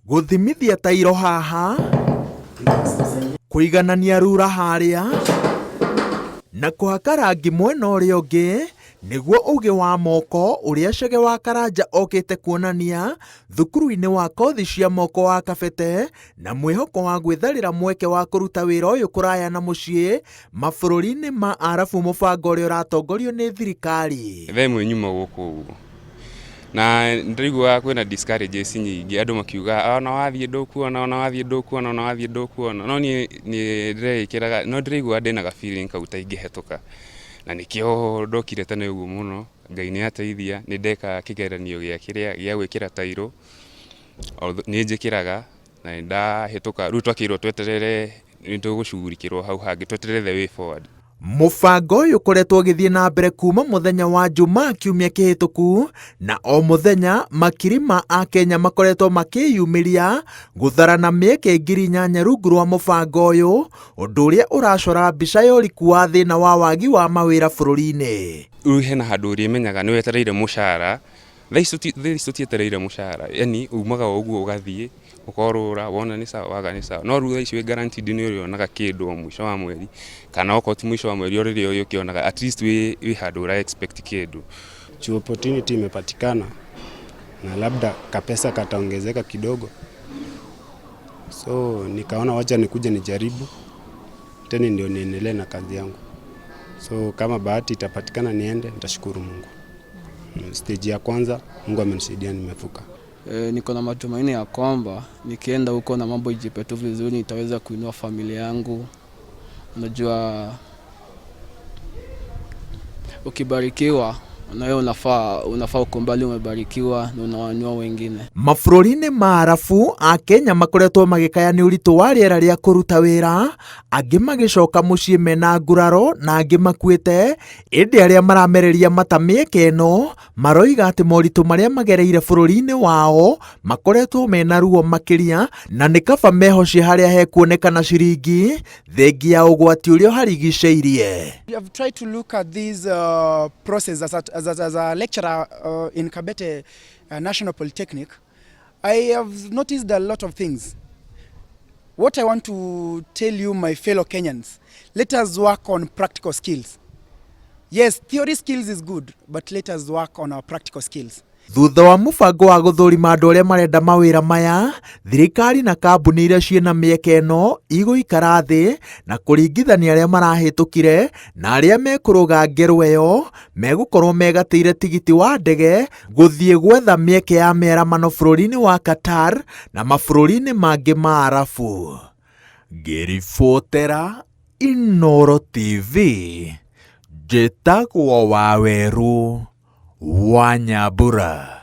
Gũthimithia tairo haha, kũiganania rura harĩa, na kũhaka rangi mwena ũrĩa ũngĩ nĩguo ũgĩ wa moko ũrĩa Chege wa Karanja okĩte kuonania thukuru-inĩ wa kothi cia moko wa Kabete na mwĩhoko wa gwĩtharĩra mweke wa kũruta wĩra ũyũ kũraya na mũciĩ mabũrũri-inĩ ma Arabu mũbango ũrĩa ũratongorio nĩ thirikari. Thaa ĩmwe nyuma gũkũ ũguo na ndĩraiguaga kwĩna discourages nyingĩ andũ makiuga ona wathiĩ ndũkuona ona wathiĩ ndũkuona ona wathiĩ ndũkuona no niĩ nĩ ndĩreĩkĩraga no ndĩraiguaga ndĩna ga feeling kau ta ingĩhetũka na nĩkĩo ndokire tene ũguo mũno. Ngai nĩ ateithia nĩ ndeka kĩgeranio gĩa kĩrĩa gĩa gwĩkĩra tairũ nĩ njĩkĩraga na nĩ ndahĩtũka rĩu twakĩrwo tweterere nĩ tũgũcugurikĩrwo hau hangĩ tweterere the way forward. Mũbango ũyũ ũkoretwo ũgĩthiĩ na mbere kuma mũthenya wa Njumaa kiumia kĩhĩtũku na o mũthenya makiri ma Akenya makoretwo makĩyumĩria gũtharana mĩeke 8,000 rungu rwa mũbango ũyũ, ũndũ ũrĩa ũracora mbica ya ũriku wa thĩna wa wagi wa mawĩra bũrũri-inĩ. Rĩu hena handũ ũrĩmenyaga nĩ wetereire mũcara, thaa ici tũtietereire mũcara, yani umaga o ũguo ũgathiĩ ũkorũra wona nĩ sawa waga nĩ sawa, no rĩu thaa ici wĩ guaranteed nĩ ũrĩonaga kĩndũ o mũico wa mweri, kana okorwo ti mũico wa mweri o rĩrĩa ũrĩkĩonaga at least wĩ handũ ũra expect kĩndũ. Juu opportunity imepatikana na labda kapesa kataongezeka kidogo, so nikaona wacha nikuje nijaribu tena ndio niendelee na kazi yangu. So kama bahati itapatikana niende, nitashukuru Mungu. Stage ya kwanza Mungu amenisaidia nimevuka. Niko na matumaini ya kwamba nikienda huko na mambo ijipe tu vizuri, nitaweza kuinua familia yangu. Unajua, ukibarikiwa na wewe unafaa ukubali umebarikiwa na unawainua wengine. Mabũrũri-inĩ ma Arabu, Akenya makoretwo magĩkaya nĩ ũritũ wa rĩera rĩa kũruta wĩra, angĩ magĩcoka mũciĩ mena nguraro na angĩ makuĩte, ĩndĩ arĩa maramereria mata mĩeke ĩno maroiga atĩ moritũ marĩa magereire bũrũri-inĩ wao makoretwo mena ruo makĩria na nĩ kaba mehocie harĩa hekuonekana ciringi thengia ya ũgwati ũrĩa ũharigicĩirie. We have tried to look at this process as a lecturer in Kabete National Polytechnic. I have noticed a lot of things. What I want to tell you, my fellow Kenyans, let us work on practical skills. Yes, theory skills is good, but let us work on our practical skills. Thutha wa mũbango wa gũthũrima andũ arĩa marenda mawĩra maya, thirikari na kambuni iria ciĩna mĩeke ĩno igũikara thĩ na kũringithania arĩa marahĩtũkire na arĩa mekũrũga ngero ĩyo megũkorwo megatĩire tigiti wa ndege gũthiĩ gwetha mĩeke ya mĩaramano bũrũri-inĩ wa Qatar na mabũrũri-inĩ mangĩ ma Arabu. Ngĩribotera Inooro TV, njĩtagwo Wawerũ wa Nyambura.